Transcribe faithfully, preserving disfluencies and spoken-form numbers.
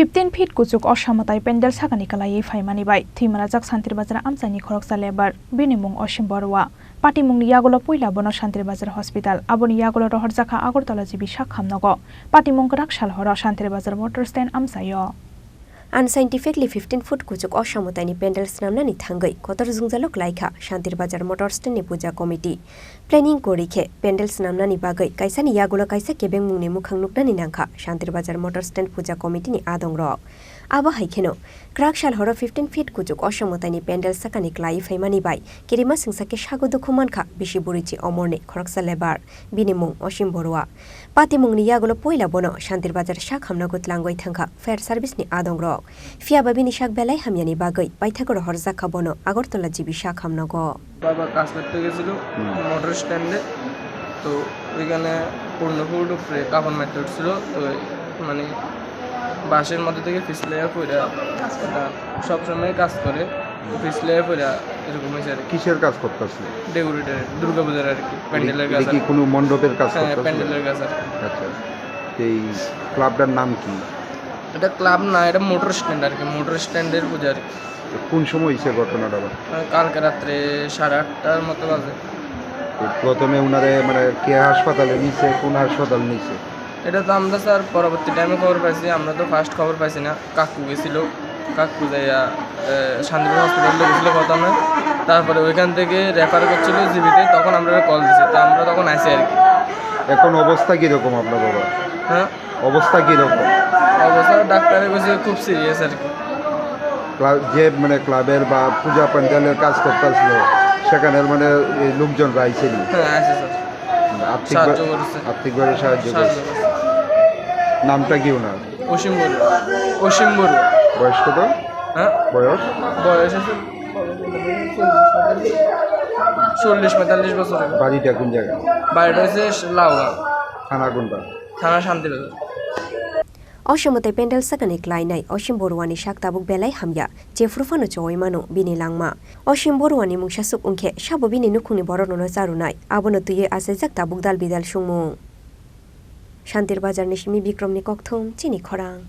Fifteen feet kuchuk Osha mwtai pendel sakani kwlaiwi phaimani bai thwimanajak Shantir Bazar amchaini khoroksa labour, bini mung Osim Borua. Patimungni yagulo puila bono Shantir Bazar Hospital, aboni yagulo rohorjakha Agartala G B sak hamnogo. Patimung kwrak sal horo Shantir Bazar motor stand amchaio. Unscientifically fifteen foot kuchuk Osha mwtaini pendel swnamnani thangwi kotor jwngjalo klaikha Shantir Bazar motor stand ni puja committee. Planning kwrwi khe pendel swnamnani bagwi kaisani yagulo kaisa kebengmungni mwkhang nuknani nangkha Shantir Bazar motor stand puja committee ni adongrok. Abo hai kheno, kwrak sal horo fifteen feet kuchuk Osha mwtaini pendel sakani kwlaiwi phaimani bai kirima singsa khe sago dukhu mankha bisi bwrwichi omorni khoroksa labour, bini mung Osim Borua. Patimungni yagulo puila bono Shantir Bazar sak hamnogo tlangwi thangkha fire service ni adongrok. Phiyaba bini sak belai hamyani bagwi paithakgo rohorjakha bono Agartala G B sak hamnogo. বাবা কাজ করতে গেছিল হুম। মোটর স্ট্যান্ডে। তো ওইখানে পূর্ণ ফুট উপরে কাপড় মারতে উঠছিল। তো মানে বাঁশের মধ্যে থেকে পিছলে পড়ে, ওটা সবসময় কাজ করে। তো পিছলে পড়ে এরকম হয়েছে আর কি। কিসের কাজ করতেছিল? ডেকোরেটর, দুর্গাপূজার আর কি, প্যান্ডেলের এটা কাজ কি আর কি। কোনো মণ্ডপের কাজ হ্যাঁ, করতেছিল? প্যান্ডেলের কাজ আর কি। আচ্ছা, এই ক্লাবটার নাম কি? এটা ক্লাব না, এটা মোটর স্ট্যান্ড আর কি, মোটর স্ট্যান্ডের পূজা আর কি। কোন সময় হয়েছে ঘটনাটা আবার? আহ, কালকে রাত্রে সাড়ে আটটার মতো বাজে। তো প্রথমে ওনারে মানে কে হাসপাতালে নিছে, কোন হাসপাতাল নিছে? এটা তো আমরা স্যার পরবর্তী টাইমে খবর পাইছি, আমরা তো ফার্স্ট খবর পাইছি না। কাকু গেছিল, কাকু যাইয়া, এ, শান্তিপুর হসপিটালে গেছিল প্রথমে, তারপরে ওইখান থেকে রেফার করছিল জিবিতে, তখন আমরা কল দিছি, তা আমরা তখন আইছি আর কি। এখন অবস্থা কিরকম আপনার বাবা? হ্যাঁ? অবস্থা কিরকম? অবস্থা ডাক্তারে কইছে খুব সিরিয়াস আর কি। ক্লা-, যে মানে ক্লাবের বা পূজা প্যান্ডেলের কাজ করতেছিল, সেখানের মানে এই লোকজন আইছেনি? হ্যাঁ, আছে স্যার। আর্থিক সাহায্য বা-, করেছে। আর্থিকভাবে সাহায্য সাহায্য করেছে। করেছে। নামটা কি ওনার? অসীম বড়ুয়া। অসীম বড়ুয়া। বয়স কত? হ্যাঁ? বয়স? বয়স আছে চল্লিশ পঁয়তাল্লিশ বছর। বাড়িটা কোন জায়গায়? বাড়িটা হচ্ছে লাউগাঁও। থানা কোনটা? থানা Shantibazar. Osim mwtai pendel sakani klainai Osim Boruani sak tabuk belai hamya, jephru phano chowui mano bini langma. Osim Boruani mungsa suk wngkhe sabo bini nukhungni borokno charwnai, abono twiwi achaijak tabuk dal bidal sungmung. Shantir Bazarni simi Bikromni kokthum, chini khorang.